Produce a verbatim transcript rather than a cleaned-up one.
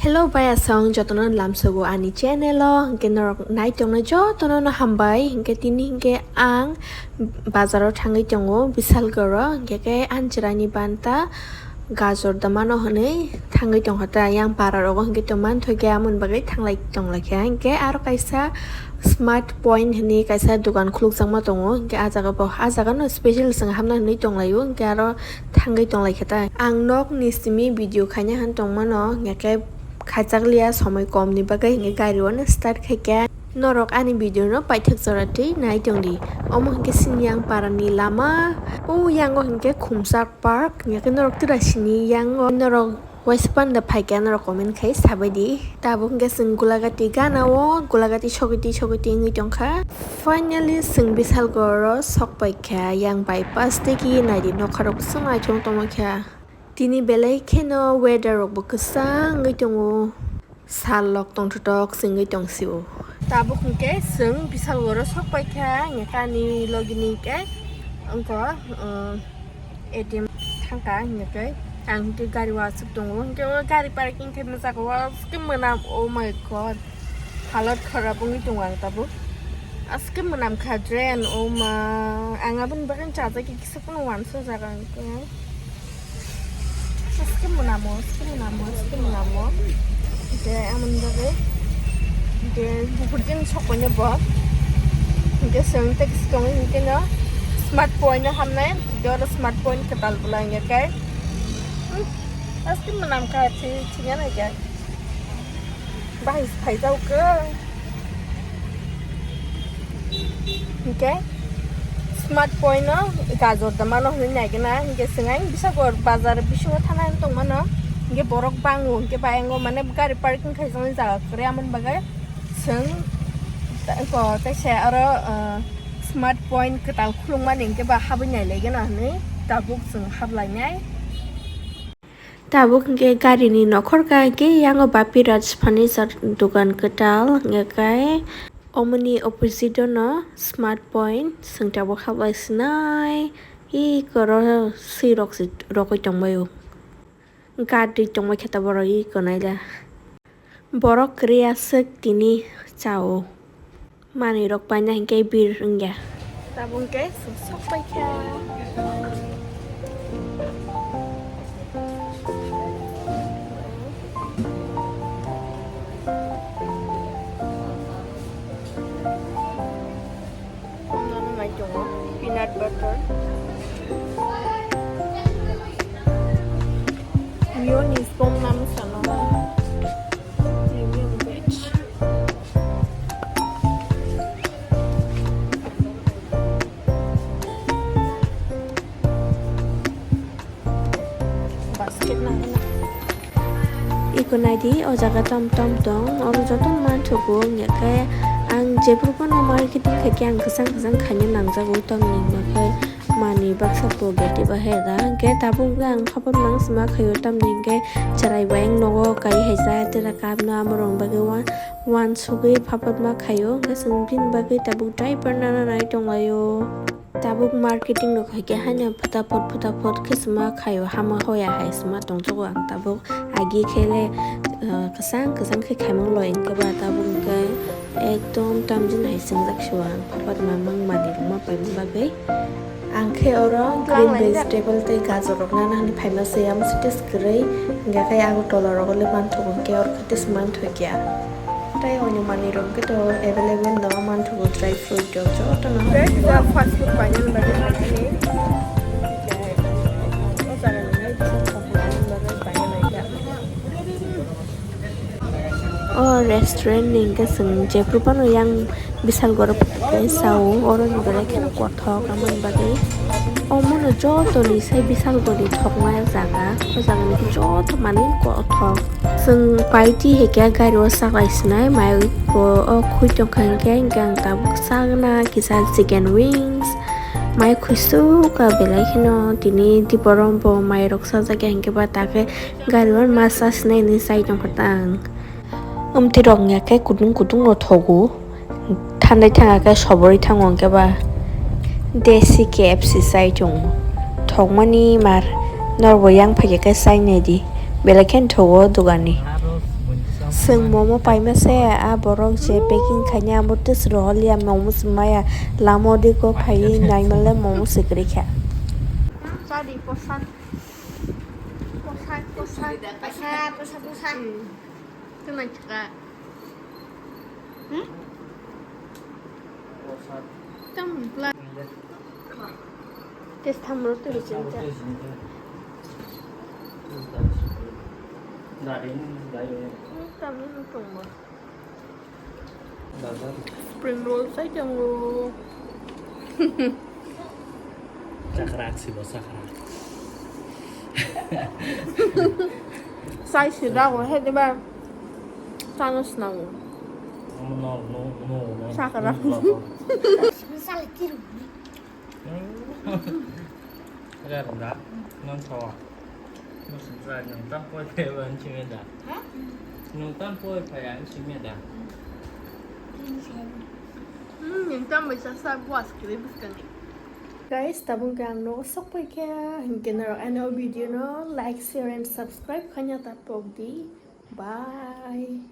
Hello bayasong, jotono lamsogo ani channel o, hwnkhe norok nai tongnai jotono no hambai. Hwnkhe tini hwnkhe ang bazar o thangwi tongo, Bishalgarh o, hwnkhe khe ani chwraini banta gajor da mano hwnwi thangwi tongkha ta. Yang para rogo hwnkhe tongmani thokya, amoni bagwi thanglai tonglaikha. Hwnkhe aro kaisa Smart Point hwnwi kaisa dogan khulukjakma tongo, hwnkhe ah jaga bo, ah jaga no special chwng hamna hwnwi tonglaio, hwnkhe aro thangwi tonglaikha ta. Ang nok ni simi video khaina hwn tongmano, hwnkhe khaichakliya somoi kom ni bagwi, hwnkhe gari o no start khaikha. Norok ani video no paithak jora twi nai tongdi. Omo hwnkhe sini yang para ni lama, o yango hwnkhe Khumchak Park, hwnkhe norok tira sini yango norok waisa panda phaikha norok comment khai sabaidi. Tabuk hwnkhe chwng Golagati gana o, Golagati sogwiti sogwiti wngwi tongkha. Finally chwng Bishalgarh o sok paikha, yang bypass tei ki naidi nokharok swng naithok tongkha. Tini belai kheno weather rok bo kwchang wngwi tongo, sal rok tongthotok se wngwi tongsio. Tabuk hwnkhe chwng Bishalgarh o sok paikha, hwnkhe ani logi ni hwnkhe wngkha, uh, A T M thangkha, hwnkhe ang hwnkhe gari o aswk tongo, hwnkhe o gari parking khaima jaga o aswk mwnam, oh my god, halot kharap wngwi tongo ang tabuk, aswk mwnam kha drain, oh ma, ang aboni bagwi chajagwi kisa phano uansuk jaga hwnkhe. Aswk mwnamo, aswk mwnamo, aswk mwnamo. Hwnkhe amoni bagwi. Hwnkhe buphurjani sokbaino bo. Hwnkhe chwng tei kisa tongo hwnkhe no Smart Point o hamnai. Hwnkhe oro Smart Point kwtal bwla hwnkhe. Hmm, aswk mwnam kha thwi thwina naikha. Bahai phaijao khe. Hwnkhe Smart Point no gajor da mano hwnwi naigwna, hwnkhe chwng ayang Bishalgarh bazar bisingo thana hwn tongmano, hwnkhe borok bango, hwnkhe bayango mane gari parking khaijaknai jaga kwrwi, amoni bagwi chwng ko tei se oro, uh, Smart Point kwtal khulukmani hwnkhe ba habwi nailaigwna hwnwi tabuk chwng hablainai. Tabuk hwnkhe gari ni nokhor ka hwnkhe yango Bapi Raj furniture dogan kwtal hwnkhe kai omoni opposite o no Smart Point chwng tabuk hablai sinai eko oro swi rok se rogwi tongbaio, gari tongbai khe ta borok eko naila. Borok kwrwi aswk tini chao. Manwi rok paina hinkhe bir wngya. Tabuk khe sok paikha. Peanut butter. Mayonnaise bong nam sana. Premium veg. Basket nangkhe na. Eko naidi, o jaga tom tom tong, oro joto manthogo, hwnkhe ang jephru phano marketing khaikhe ang kwchang kwchang khaina nangjago, tamni hwnkhe manwi baksa bo gate bahai da, hwnkhe tabuk ang phapor mang sima khaio, tamni hwnkhe chwrai bai ang nogo kai hai cha tera kapno amorok bagwi wan, wan sugwi phapor ma khaio, hwnkhe chwng bini bagwi tabuk diaper nana nai tonglaio. Tabuk marketing rok hai khe haino phuta phut phuta phut khe sima khaio, hama hoya hai sima tongjago ang tabuk. Agi khe le, ah, kwchang kwchang khe khaimang loi hwnkhe ba tabuk hwnkhe ekdom tamjin hai swngjak sio ang, phapat mamang manwi rwma paimani bagwi. Ang khe oro green vegetable tei gajor rok nana hwnwi phaima se, amo se taste kwrwi hwnkhe khe Agartala rogo le manthogo, hwnkhe oro khe taste manthoikya. Tei oini manwi rok khe to available no manthogo, dry fruit rok jotono. Tei kisa fast food painani bagwi phaikhe. O jaga ni kisa thok painani bagwi paina naikha. O restaurant ni hwnkhe chwng jephru phano yang Bishalgarh o phai sao, oro ni belai kheno kothok, amoni bagwi omono joto ni sai Bishalgarh ni thokma jaga, o jaga ni joto manwi kothok. Chwng party hai khe gari o chaklai sinai, mai bo o khwi tongkha hinkhe, hinkhe ang tabuk chagna kisa chicken wings, mai khwi suk kha belai kheno tini diborom bo mai rok chajakya hinkhe ba ta khe gari o ma chasinai hinwi chai tongkha ta ang. Omtwi rok wngya khe kutung kutung no thogo. Thandai thangya khe soborwi thango hwnkhe ba desi K F C chai tongo. Thokmani mar norbo yang phaikha khe chai naidi. Belai kheno thogo dogani. Chwng momo paima se, a borok je packing khaina abo tei sroholiya momo se maya, lama o diko phaiwi naimale momo se kwrwi kha. Chadi posa. Posa, posa. Posa, posa, posa. Hmm. Tei naithok kha. Hmm? Tamo bla. Tei thamro tei rw chini cha. Hmm, tamo no tongbo. Spring roll sai tongo. Chakrak si bo chakrak. Sai si dago, hai diba? Chano sinango. Omo no, no, no, no. Chakrak. No, no, no. Sale tiru. Rwrwng da, nang thawa. Nang thawa, nang tam poi phai ba ang simi da. Ha? Nang tam poi phai ang simi da. Hmm, nang tam bai sa sa buas kiri bwskangni. Guys, tabuk khe ang nogo sok pai kha, hinkhe norok ano video no like, share and subscribe khaina ta pok di. Bye.